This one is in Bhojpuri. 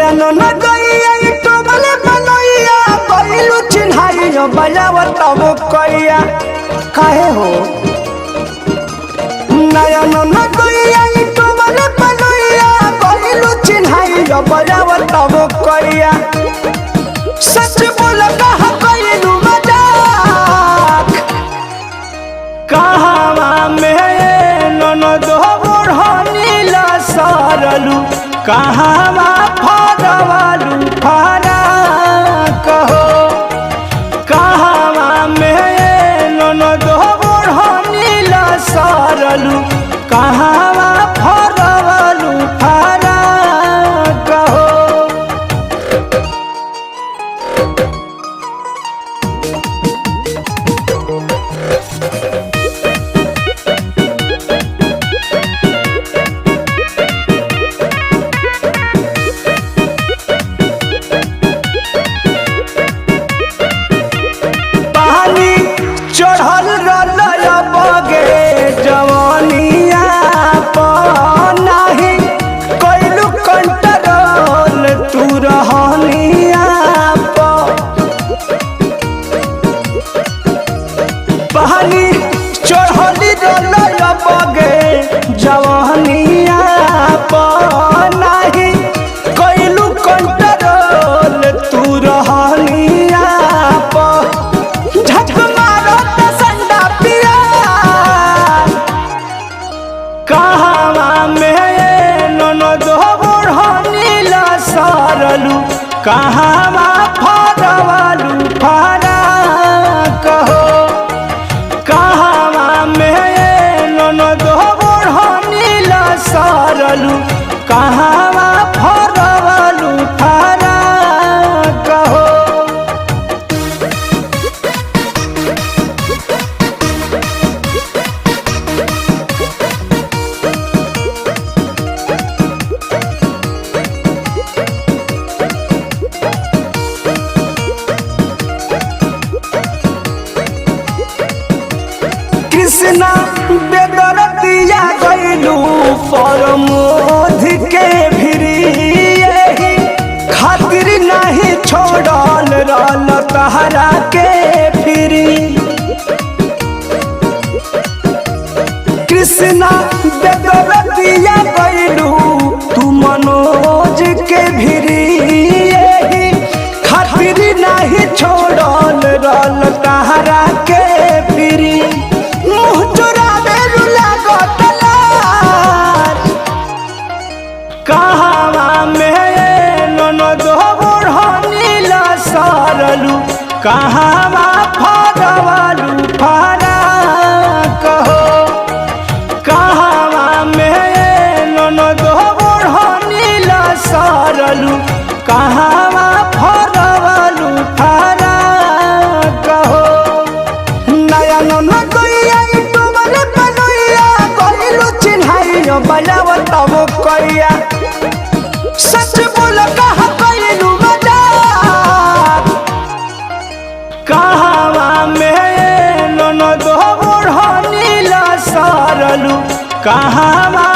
नया ननदैया टोबले बनैया गइलू चिन्हाई बजावत वो कैया काहे हो। नया ननदैया टोबले बनैया गइलू चिन्हाई बजावत वो कैया। सच बोल कहा कइलू मजाक। कहावा में ननद ओढ़नी लसरलू कहावा फरवलू फरा कहो। कहावा में ननद ओढ़नी लसरलू कहावा फरवलू फरा कहो। पानी चढ़ल रहल बगे जवनिया नाही कैलू कंट्रोल तू रहनिया पानी चढ़ल रहल बगे जवनिया नाही कैलू कंट्रोल तू रहनिया झक मारो त संडा पिया। कहावा में ननद ओढ़नी लसरलू कहावा फरवलू फरा कहो। कहावा में ननद ओढ़नी लसरलू कहावा फरवलू फरा कहो। कृष्णा बेदरतिया गइलू परमोध के भिरी एही खातिर नहीं छोड़ल रहल तहरा के फिरी। कृष्णा बेदरतिया गइलू तू मनोज के भिरी एही खातिर नहीं छोड़ल रहल तहरा के फिरी। मुँह चुरावे रुला गोतलार। कहावा में ननद ओढ़नी लसरलू कहावा फरवलू फरा कहो। कहावा में ननद ओढ़नी लसरलू कहावा फरवलू फरा कहो। नया ननदैया टोबले बनैया गइलू चिन्हाई बजावत वो कैया। सच बोल कहा कइलू मजाक। कहावा में ननद ओढ़नी लसरलू कहावा